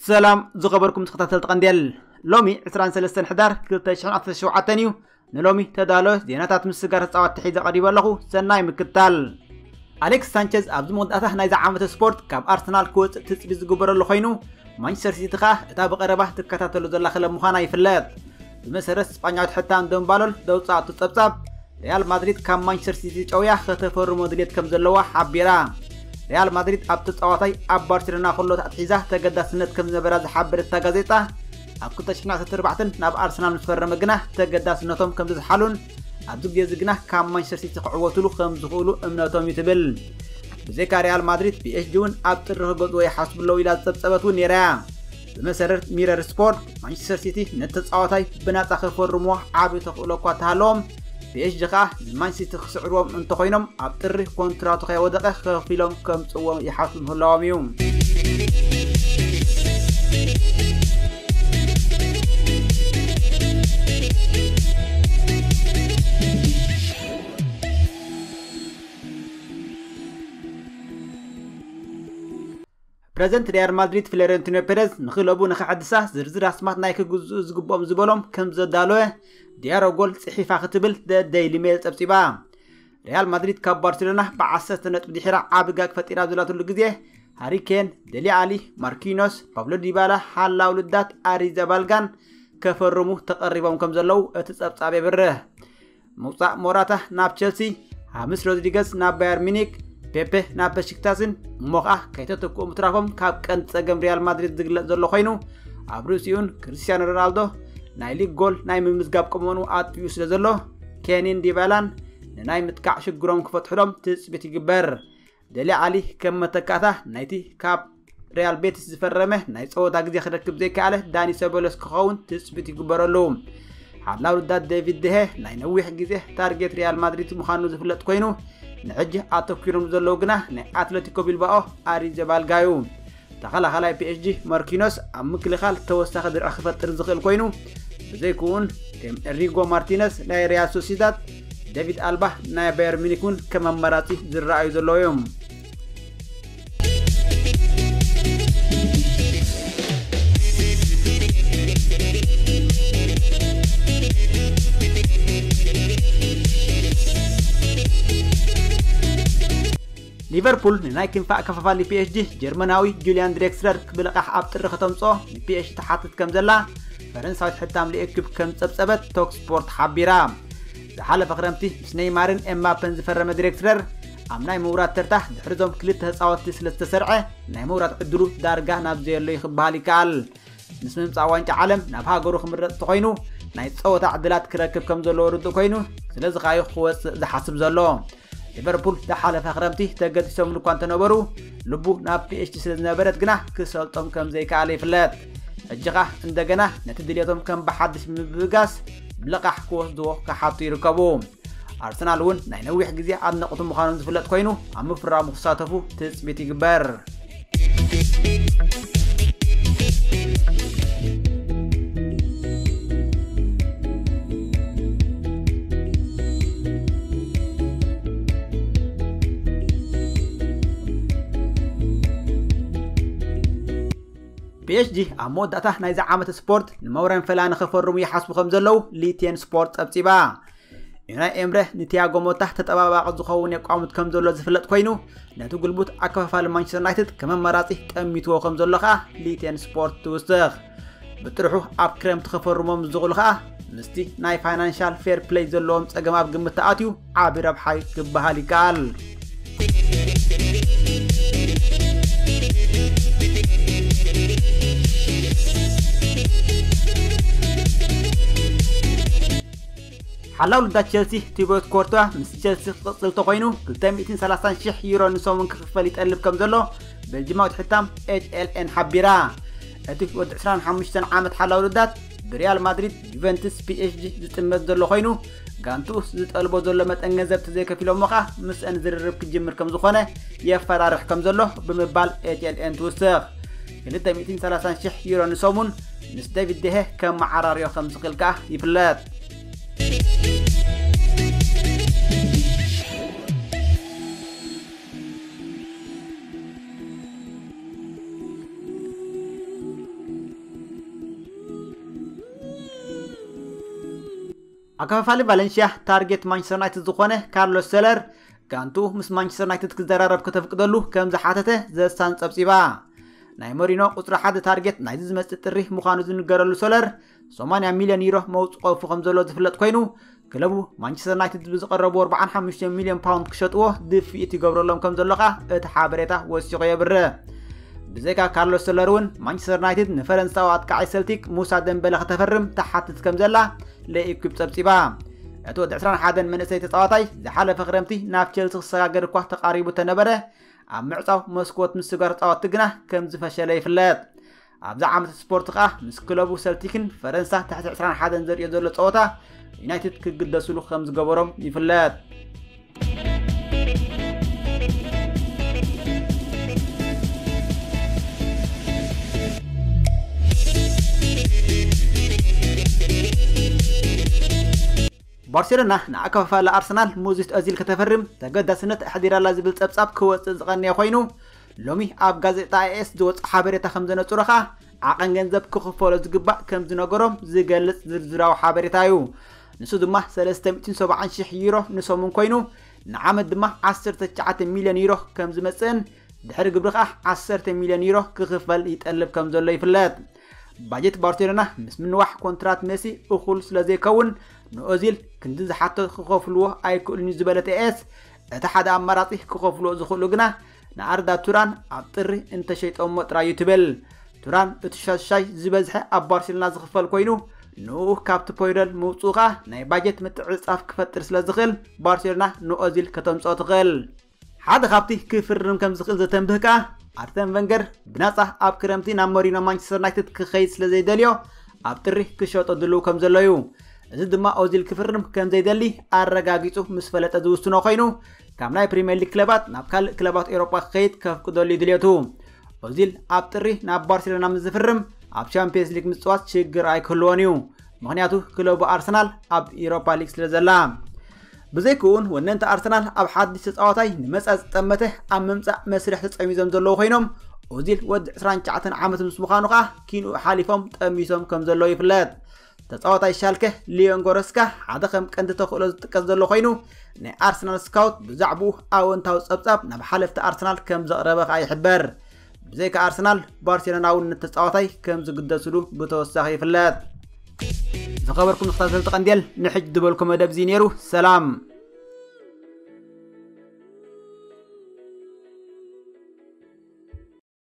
ሰላም ዝኸበርኩም ተኸታተልቲ ቀንዴል፣ ሎሚ ዕስራን ሰለስተን ሕዳር ክልተ ሽሕን ዓሰርተ ሸውዓተን እዩ። ንሎሚ ተዳሎ ዜናታት ምስ ስጋር ተጻወትቲ ሒዘ ቀሪበ ኣለኹ። ሰናይ ምክታል። ኣሌክስ ሳንቸዝ ኣብዚ መወዳእታ ናይዚ ዓመት ስፖርት ካብ ኣርሰናል ክወጽእ ትጽቢት ዝግበረሉ ኮይኑ፣ ማንቸስተር ሲቲ ከኣ እታ ብቐረባ ትከታተሎ ዘላ ክለብ ምዃና ይፍለጥ። ብመሰረት ስጳኛዊት ሕታም ደንባሎል ዘውጻኣቶ ጸብጻብ፣ ሪያል ማድሪድ ካብ ማንቸስተር ሲቲ ጨውያ ከተፈርሞ ድሌት ከም ዘለዋ ሓቢራ። ሪያል ማድሪድ ኣብ ተጻዋታይ ኣብ ባርሴሎና ከሎ ኣትሒዛ ተገዳስነት ከም ዝነበራ ዝሓበረት እታ ጋዜጣ፣ ኣብ ክልተ ሽሕን ዓሰርተ ኣርባዕተን ናብ ኣርሰናል ምስ ፈረመ ግና ተገዳስነቶም ከም ዝዝሓሉን ኣብዚ ግዜ እዚ ግና ካብ ማንቸስተር ሲቲ ክዕወትሉ ከም ዝኽእሉ እምነቶም እዩ ትብል። ብዘይካ ሪያል ማድሪድ፣ ፒኤስጂ እውን ኣብ ጥሪ ክገዝዎ ይሓስቡ ኣለዉ ኢላ ዝጸብጸበት እውን ነይራ እያ። ብመሰረት ሚረር ስፖርት፣ ማንቸስተር ሲቲ ነቲ ተጻዋታይ ብናጻ ክፈርምዎ ዓቢ ተኽእሎ እኳ እንተሃለዎም፣ ፒኤስጂ ከኣ ንማን ሲቲ ክስዕርዎም እንተኾይኖም፣ ኣብ ጥሪ ኮንትራቱ ከይወደቐ ከፊሎም ከምጽእዎ ይሓስቡ ምህላዎም እዩ። ፕረዚደንት ሪያል ማድሪድ ፍሎሬንቲኖ ፔሬዝ ንክለቡ ንኸሐድሳ ዝርዝር ኣስማት ናይ ክግዝኡ ዝግብኦም ዝበሎም ከም ዘዳለወ ዲያሮ ጎል ጽሒፋ ክትብል ደ ዴይሊ ሜል ጸብጺባ። ሪያል ማድሪድ ካብ ባርሴሎና ብዓሰርተ ነጥቢ ድሒራ ዓቢ ጋግ ፈጢራ ኣብ ዘላትሉ ግዜ፣ ሃሪ ኬን፣ ደሊ ኣሊ፣ ማርኪኖስ፣ ፓብሎ ዲባላ፣ ሓላው ልዳት ኣሪዘባልጋን ከፈርሙ ተቐሪቦም ከም ዘለዉ እቲ ጸብጻብ የብርህ። ምውጻእ ሞራታ ናብ ቸልሲ፣ ሃምስ ሮድሪገዝ ናብ ባየር ሚኒክ፣ ፔፔ ናብ በሽክታስን እሞ ኸኣ ከይተተክኡ ምትራፎም ካብ ቀንዲ ጸገም ሪያል ማድሪድ ዝግለጽ ዘሎ ኮይኑ፣ ኣብ ርእሲኡን ክርስቲያኖ ሮናልዶ ናይ ሊግ ጎል ናይ ምምዝጋብ ቀመኑ ኣጥፊኡ ስለ ዘሎ፣ ኬኒን ዲባላን ንናይ ምጥቃዕ ሽግሮም ክፈትሑሎም ትጽቢት ይግበር። ደሊ ዓሊ ከም መተካእታ ናይቲ ካብ ሪያል ቤቲስ ዝፈረመ ናይ ጸወታ ግዜ ክረክብ ዘይከኣለ ዳኒ ሰበሎስ ክኸውን ትጽቢት ይግበረሉ። ሓላው ልዳት ዴቪድ ደሄ ናይ ነዊሕ ግዜ ታርጌት ሪያል ማድሪድ ምዃኑ ዝፍለጥ ኮይኑ፣ ንሕጂ ኣተኲሮም ዘለዉ ግና ናይ ኣትለቲኮ ቢልባኦ ኣሪዘባልጋ እዩ። ተኸላኻላይ ፒኤስጂ ማርኪኖስ ኣብ ምክልኻል ተወሳኺ ድርዒ ክፈጥር ዝኽእል ኮይኑ፣ ብዘይክውን ከም ኤንሪጎ ማርቲነስ ናይ ሪያል ሶሲዳድ፣ ዴቪድ ኣልባ ናይ ባየር ሚኒክ እውን ከም ኣማራጺ ዝረኣዩ ዘለዉ እዮም። ሊቨርፑል ንናይ ክንፊ ኣከፋፋሊ ፒኤስጂ ጀርመናዊ ጁልያን ድሬክስለር ብልቓሕ ኣብ ጥሪ ከተምጽኦ ንፒኤስጂ ትሓትት ከም ዘላ ፈረንሳዊት ሕታም ሌኤኪፕ ከም ጸብጸበት ቶክ ስፖርት ሓቢራ። ዝሓለፈ ክረምቲ ምስ ኔይማርን ኤምባፐን ዝፈረመ ድሬክስለር ኣብ ናይ ምውራድ ተርታ ድሕሪዞም ክልተ ተጻወትቲ ስለ ዝተሰርዐ ናይ ምውራድ ዕድሉ ዳርጋ ናብ ዘየሎ እዩ ክበሃል ይከኣል። ምስ ምምጻእ ዋንጫ ዓለም ናብ ሃገሩ ክምረጽ እንተኾይኑ ናይ ጸወታ ዕድላት ክረክብ ከም ዘለዎ ርዱእ ኮይኑ፣ ስለዚ ከኣ እዩ ክወጽእ ዝሓስብ ዘሎ። ሊቨርፑል ዝሓለፈ ክረምቲ ተገዲሶምሉ እኳ እንተነበሩ፣ ልቡ ናብ ፒኤስጂ ስለ ዝነበረት ግና ክሰልጦም ከም ዘይከኣለ ይፍለጥ። ሕጂ ኸኣ እንደገና ነቲ ድልየቶም ከም ብሓድሽ ብምብጋስ ብልቓሕ ክወስድዎ ክሓቱ ይርከቡ። ኣርሰናል እውን ናይ ነዊሕ ግዜ ኣድነቕቱ ምዃኖም ዝፍለጥ ኮይኑ፣ ኣብ ምፍራሙ ክሳተፉ ትጽቢት ይግበር። ፒኤስጂ ኣብ መወዳእታ ናይዚ ዓመት ስፖርት ንመውረን ፈላኒ ክፈርሙ ይሓስቡ ከም ዘለዉ ሊቴን ስፖርት ጸብጺባ። ዩናይ ኤምረ ንቲያጎ ሞታ ተጠባባቂ ዝኸውን የቋሙት ከም ዘሎ ዝፍለጥ ኮይኑ፣ ነቲ ጉልቡት ኣከፋፋሊ ማንቸስተር ዩናይትድ ከም ኣማራጺ ጠሚትዎ ከም ዘሎ ከኣ ሊቴን ስፖርት ትውስኽ። ብጥርሑ ኣብ ክረምቲ ክፈርሞም ዝኽእሉ ከኣ ምስቲ ናይ ፋይናንሻል ፌር ፕሌይ ዘለዎም ጸገም ኣብ ግምት ተኣትዩ ዓቢ ረብሓ ክበሃል ይከኣል። ሓላው ልዳት ቸልሲ ቲቦት ኮርቷ ምስ ቸልሲ ክቕጽል ተኾይኑ ክልተ ሚእትን ሰላሳን ሽሕ ዩሮ ንሰሙን ክኽፈል ይጠልብ ከም ዘሎ ቤልጂማዊት ሕታም ኤች ኤል ኤን ሓቢራ። እቲ ወዲ ዕስራን ሓሙሽተን ዓመት ሓላው ልዳት ብሪያል ማድሪድ፣ ጁቨንትስ፣ ፒኤስጂ ዝጥመት ዘሎ ኮይኑ፣ ጋንትኡስ ዝጠልቦ ዘሎ መጠን ገንዘብ ተዘይከፊሎሞ ኸኣ ምስአን ዝርርብ ክጅምር ከም ዝኾነ የፈራርሕ ከም ዘሎ ብምባል ኤች ኤል ኤን ትውስኽ። ክልተ ሚእትን ሰላሳን ሽሕ ዩሮ ንሰሙን ምስ ዴቪድ ደሄ ከመዓራርዮ ከም ዝኽእል ከኣ ይፍለጥ። ኣከፋፋሊ ቫለንሽያ ታርጌት ማንቸስተር ዩናይትድ ዝኾነ ካርሎስ ሰለር ጋንቱ ምስ ማንቸስተር ዩናይትድ ክዘራረብ ከተፍቅደሉ ከም ዝሓተተ ዘሳን ጸብጺባ። ናይ ሞሪኖ ቁጽሪ ሓደ ታርጌት ናይዚ ዝመጽእ ጥሪ ምዃኑ ዝንገረሉ ሶለር ሰማንያ ሚልዮን ዩሮ መውጽእ ቆፉ ከም ዘሎ ዝፍለጥ ኮይኑ፣ ክለቡ ማንቸስተር ዩናይትድ ብዝቐረቡ ኣርባዓን ሓሙሽተ ሚልዮን ፓውንድ ክሸጥዎ ድፍኢት ይገብረሎም ከም ዘሎ ኸኣ እቲ ሓበሬታ ወሲኹ የብርህ። ብዘይካ ካርሎስ ሶለር እውን ማንቸስተር ዩናይትድ ንፈረንሳዊ ኣጥቃዓይ ሰልቲክ ሙሳ ደምበለ ከተፈርም ትሓትት ከም ዘላ ለኢኩፕ ጸብጺባ። እቲ ወዲ ዕስራን ሓደን መንእሰይ ተጻዋታይ ዝሓለፈ ክረምቲ ናብ ቸልሲ ክሰጋገር እኳ ተቓሪቡ ተነበረ፣ ኣብ ምዕጻው መስኮት ምስጋር ጻወቲ ግና ከም ዝፈሸለ ይፍለጥ። ኣብዛ ዓመት ስፖርት ከኣ ምስ ክለቡ ሰልቲክን ፈረንሳ ትሕቲ ዕስራን ሓደን ዘርእዮ ዘሎ ጸወታ ዩናይትድ ክግደስሉ ከም ዝገበሮም ይፍለጥ። ባርሴሎና ንኣከፋፋሊ ኣርሰናል ሙዚት ኦዚል ከተፈርም ተገዳስነት ኣሕዲራላ ዝብል ጸብጻብ ክወጽእ ዝቐነየ ኮይኑ፣ ሎሚ ኣብ ጋዜጣ ኤስ ዝወጽእ ሓበሬታ ከም ዘነጽሮ ኸኣ ዓቐን ገንዘብ ክኽፈሎ ዝግባእ ከም ዝነገሮም ዝገልጽ ዝርዝራዊ ሓበሬታ እዩ። ንሱ ድማ ሰለስተ ሚእትን ሰብዓን ሽሕ ዩሮ ንሰሙን ኮይኑ፣ ንዓመት ድማ ዓሰርተ ትሽዓተ ሚልዮን ዩሮ ከም ዝመጽእን ድሕሪ ግብሪ ኸኣ ዓሰርተ ሚልዮን ዩሮ ክኽፈል ይጠልብ ከም ዘሎ ይፍለጥ። ባጀት ባርሴሎና ምስ ምንዋሕ ኮንትራት ሜሲ እኹል ስለ ዘይከውን፣ ንኦዚል ክንዲ ዝሓቶ ክኸፍልዎ ኣይክእሉን እዩ ዝበለት ኤኤስ፣ እቲ ሓደ ኣማራጺ ክኸፍልዎ ዝኽእሉ ግና ንኣርዳ ቱራን ኣብ ጥሪ እንተሸይጦሞ ጥራይ እዩ ትብል። ቱራን እቲ ሻሻይ ዝበዝሐ ኣብ ባርሴሎና ዝኽፈል ኮይኑ፣ ንኡ ካብቲ ፖይዶል ምውፅኡ ኸኣ ናይ ባጀት ምትዕጻፍ ክፈጥር ስለ ዝኽእል፣ ባርሴሎና ንኦዚል ከተምፅኦ ትኽእል። ሓደ ካብቲ ክፍርም ከም ዝኽእል ዘተንብህ ከኣ፣ ኣርሰን ቨንገር ብናጻ ኣብ ክረምቲ ናብ ሞሪኖ ማንቸስተር ዩናይትድ ክኸይድ ስለ ዘይደልዮ፣ ኣብ ጥሪ ክሸጦ ድልው ከም ዘሎ እዩ። እዚ ድማ ኦዚል ክፍርም ከም ዘይደሊ ኣረጋጊጹ ምስ ፈለጠ ዝውስኖ ኮይኑ፣ ካብ ናይ ፕሪምየር ሊግ ክለባት ናብ ካልእ ክለባት ኤውሮጳ ክኸይድ ከፍቅደሉ እዩ ድልየቱ። ኦዚል ኣብ ጥሪ ናብ ባርሴሎና ምስ ዝፍርም፣ ኣብ ቻምፒየንስ ሊግ ምጽዋት ሽግር ኣይክህልዎን እዩ። ምኽንያቱ ክለቡ ኣርሰናል ኣብ ኤውሮፓ ሊግ ስለ ዘላ። ብዘይክኡ እውን ወነንቲ ኣርሰናል ኣብ ሓድሽ ተጻዋታይ ንመጻኢ ዝጠመተ ኣብ ምምጻእ መስርሕ ተጸሚዞም ዘለዉ ኮይኖም፣ ኦዚል ወዲ ዕስራን ትሽዓተን ዓመት ምስ ምዃኑ ከኣ ኪንኡ ሓሊፎም ጠሚሶም ከም ዘለዉ ይፍለጥ። ተጻዋታይ ሻልከ ሊዮን ጎረስካ ሓደ ከም ቀንዲ ተኽእሎ ዝጥቀስ ዘሎ ኮይኑ፣ ናይ ኣርሰናል ስካውት ብዛዕባኡ ኣወንታዊ ጸብጻብ ናብ ሓለፍቲ ኣርሰናል ከም ዘቕረበ ከኣ ይሕበር። ብዘይካ ኣርሰናል፣ ባርሴሎና እውን ነቲ ተጻዋታይ ከም ዝግደስሉ ብተወሳኺ ይፍለጥ። ዝኸበርኩም ተኸታተልቲ ቀንዴል፣ ንሕጂ ዝበልኩ መደብ እዚ ነይሩ። ሰላም።